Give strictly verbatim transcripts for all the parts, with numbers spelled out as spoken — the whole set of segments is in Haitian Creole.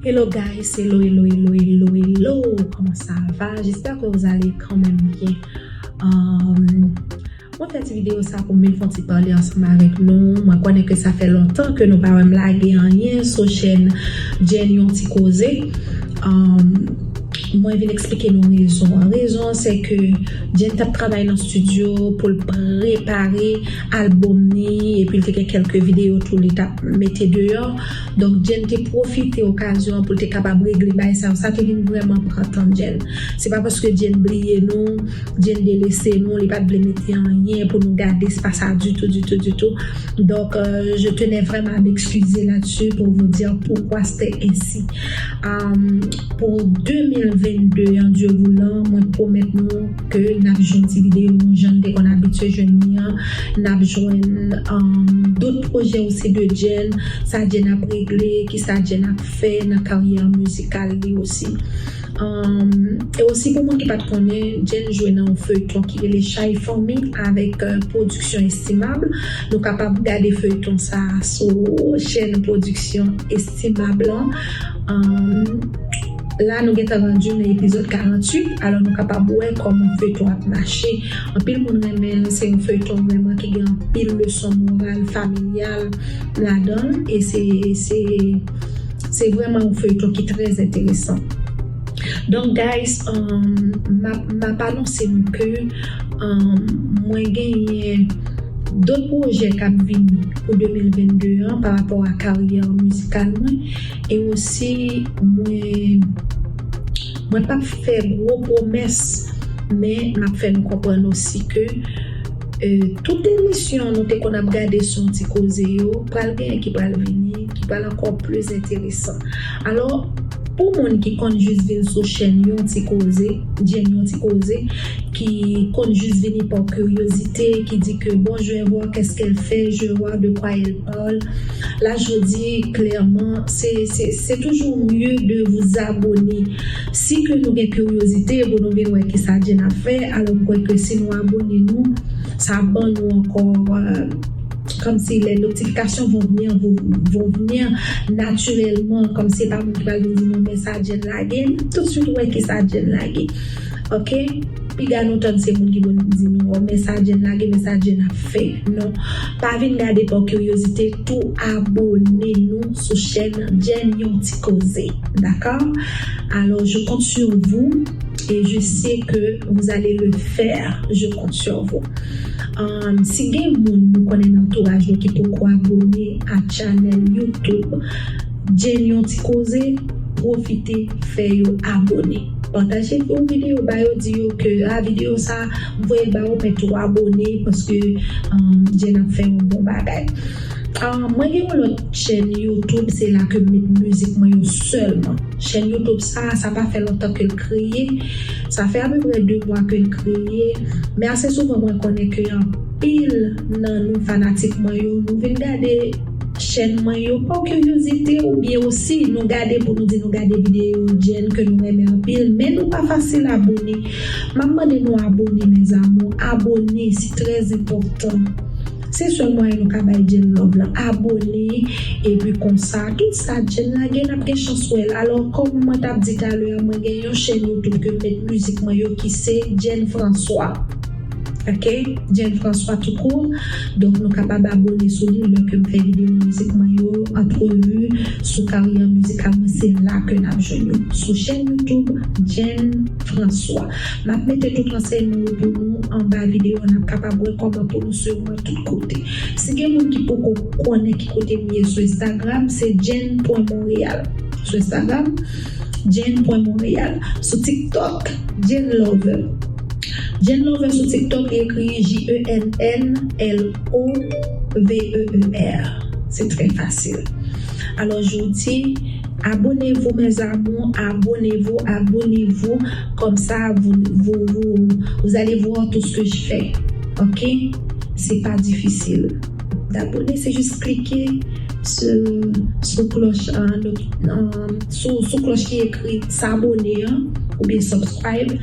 Hello guys, hello, hello, hello, hello, hello. Comment ça va? J'espère que vous allez quand même bien. Euh, mwen fè ti videyo sa pou m vin fè yon ti pale ansanm avèk nou. Mwen konnen ke sa fè lontan ke nou pa wè m lage anyen sou chèn Jenn Yon Ti Koze. Um, mwen vin eksplike nou rezon an. Rezon an se ke Jenn t ap travay nan estidyo pou l prepare albòm ni, epi l te gen kèlke videyo tou li t ap mete deyò. Donk, Jenn te pwofite okazyon an pou l te kapab regle bagay sa yo. Sa te vin vrèman pran tan Jenn. Se pa paske Jenn bliye nou, Jenn delese nou, li pa t vle mete anyen pou nou gade, se pa sa ditou, ditou, ditou. Donc, euh, je tenais vraiment à m'excuser là-dessus pour vous dire pourquoi c'était ainsi. Euh, pou de mil vennde an, Dye voulan, mwen pwomèt nou ke n ap jwenn ti videyo nou jan n te konn abitye jwenn li an. N ap jwenn, um, dòt pwojè osi de Jenn, sa Jenn ap regle, kisa Jenn ap fè nan karyè mizikal li osi. Um, e osi pou moun ki pa t konnen, Jenn jwe nan yon feyton ki rele Chay Fanmi avèk, euh, pwodiksyon Estimab. Nou kapab gade feyton sa sou chèn pwodiksyon Estimab lan. Um, la, nou gentan randi nan epizòd karanntuit, alò nou kapab wè kòman feyton ap mache. Anpil moun renmen l, se yon feyton vrèman ki gen anpil leson moral, familyal ladan l, e se, se, se vrèman yon feyton ki trè enteresan. Donk, guys, um, m ap, m ap anonse nou ke, um, mwen genyen dòt pwojè k ap vini pou de mil vennde an pa rapò a karyè mizikal mwen. E osi, mwen, mwen p ap fè gwo pwomès, men m ap fè nou konprann osi ke, euh, tout emisyon nou te konn ap gade sou Yon Ti Koze yo, pral genyen ki pral vini, ki pral ankò plis enteresan. Alò, pou moun ki konn jis vin sou chèn Yon Ti Koze, Jenn Yon Ti Koze, ki konn jis vini pa kiryozite, ki di ke, bon, je vais voir qu'est-ce qu'elle fait, je vais voir de quoi elle parle. La, je dis clairement, c'est, c'est, c'est toujours mieux de vous abonner. Si ke nou gen kiryozite pou nou vin wè kisa Jenn ap fè, alò m kwè ke si nou abone nou, sa ban nou ankò, euh, comme si les notifications vont venir, vont, vont venir naturellement, comme si se pa moun ki pral vin di nou, men sa Jenn lage, tout swit ou wè kisa Jenn lage. Ok? Piga nou tann se moun ki pou di nou, oh, men sa Jenn lage, men sa Jenn ap fè. Non. Pa vin gade pa kiryozite, tou abone nou sou chèn Jenn Yon Ti Koze. Dakò? Alors, je compte sur vous et je sais que vous allez le faire. Je compte sur vous. Um, si gen moun nou konnen nan antouraj nou ki poko abone a channel YouTube Jenn Yon Ti Koze, pwofite fè yo abone. Pataje yon videyo, ba yo, di yo ke, a, videyo sa, m voye l ba ou, men tou abone, paske, um, Jenn ap fè yon bon bagay. Um, mwen gen yon lòt chèn YouTube, se la ke m met mizik mwen yo sèlman. Chèn YouTube sa, sa pa fè lontan ke l kreye. Sa fè apeprè de mwa ke l kreye. Men ase souvan, mwen konnen ke anpil nan nou fanatik mwen yo, nou vin gade chèn mwen yo pa kiryozite, oubyen osi nou gade pou nou di nou gade videyo Jenn ke nou renmen anpil, men nou pa fasil abone. M ap mande nou abone, mes amours. Abone, se trè enpòtan. Se sèl mwayen nou ka bay Jenn love lan. Abone, epi konsa, tout sa Jenn lage, n ap gen chans wè l. Alò, kòm mwen t ap di talè a, mwen gen yon chèn YouTube ke m met mizik mwen yo ki se Jenn François. Ok? Jenn François tou kou. Donk, nou kapab abone sou li lè ke m fè videyo mizik mwen yo, antrevi sou karyè mizikal mwen, se la ke n ap jwenn yo. Sou chèn YouTube, Jenn François. M ap mete tout ransèyman yo pou nou anba videyo a, n ap kapab wè kòman pou nou swiv mwen tout kote. Si gen moun ki poko konnen ki kote m ye sou Instagram, se Jenn pwen Montréal. Sou Instagram, Jenn pwen Montréal. Sou TikTok, Jenn Lover. Jenn Lover sou TikTok, li ekri J E N N L O V E E R. Se trè fasil. Alò, jodi, abonnez-vous, mes amours, abonnez-vous, abonnez-vous. Comme ça, vous, vous, vous, vous allez voir tout ce que je fais. Ok? C'est pas difficile d'abonner, c'est juste cliquer sur, sou klòch, euh, not-, euh, sou, sou klòch ki ekri s'abonner an, oubyen subscribe.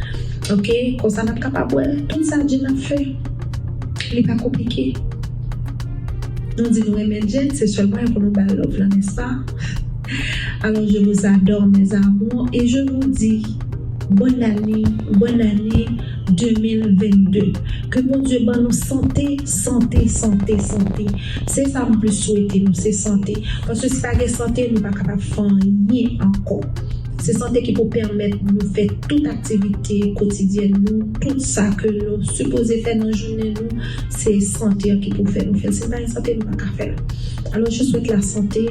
Ok? Konsa n ap kapab wè tout sa Jenn ap fè. Li pa konplike. Nou di nou renmen Jenn, se sèl mwayen pou nou ba l love lan, nèspa? Alors, je vous adore, mes amours, et je vous dis bonne année, bonne année deux mille vingt-deux. Ke Bondye ban nou sante, sante, sante, sante. Se sa m plis swete nou, se sante. Paske si pa gen sante, nou pa kapab fè anyen ankò. Se sante ki pou pèmèt nou fè tout aktivite kotidyèn nou, tout sa ke nou sipoze fè nan jounen nou, se sante an ki pou fè nou fè l. Si nou pa gen sante, nou pa ka fè l. Alors, je souhaite la santé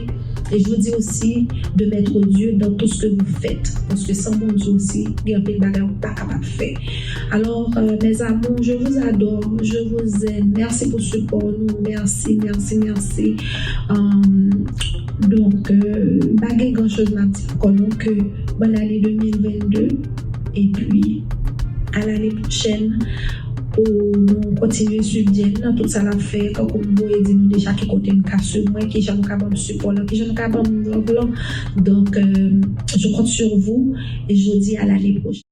et je vous dis aussi de mettre Dieu dans tout ce que vous faites. Paske san Bondye osi, gen anpil bagay ou pa kapab fè. Alors, euh, mes amours, je vous adore, je vous aime. Merci pour support nou. Merci, merci, merci. Euh, donk, euh, m pa gen gran choz m ap di ankò non ke bonne année deux mille vingt-deux. Epi, à l'année prochaine, pou nou kontinye swiv Diène nan tout sa l ap fè, tankou m voye di nou deja ki kote n ka swiv mwen, kijan nou ka ban m sipò lan, kijan nou ka ban m love lan. Donk, euh, je compte sur vous et je vous dis à l'année prochaine.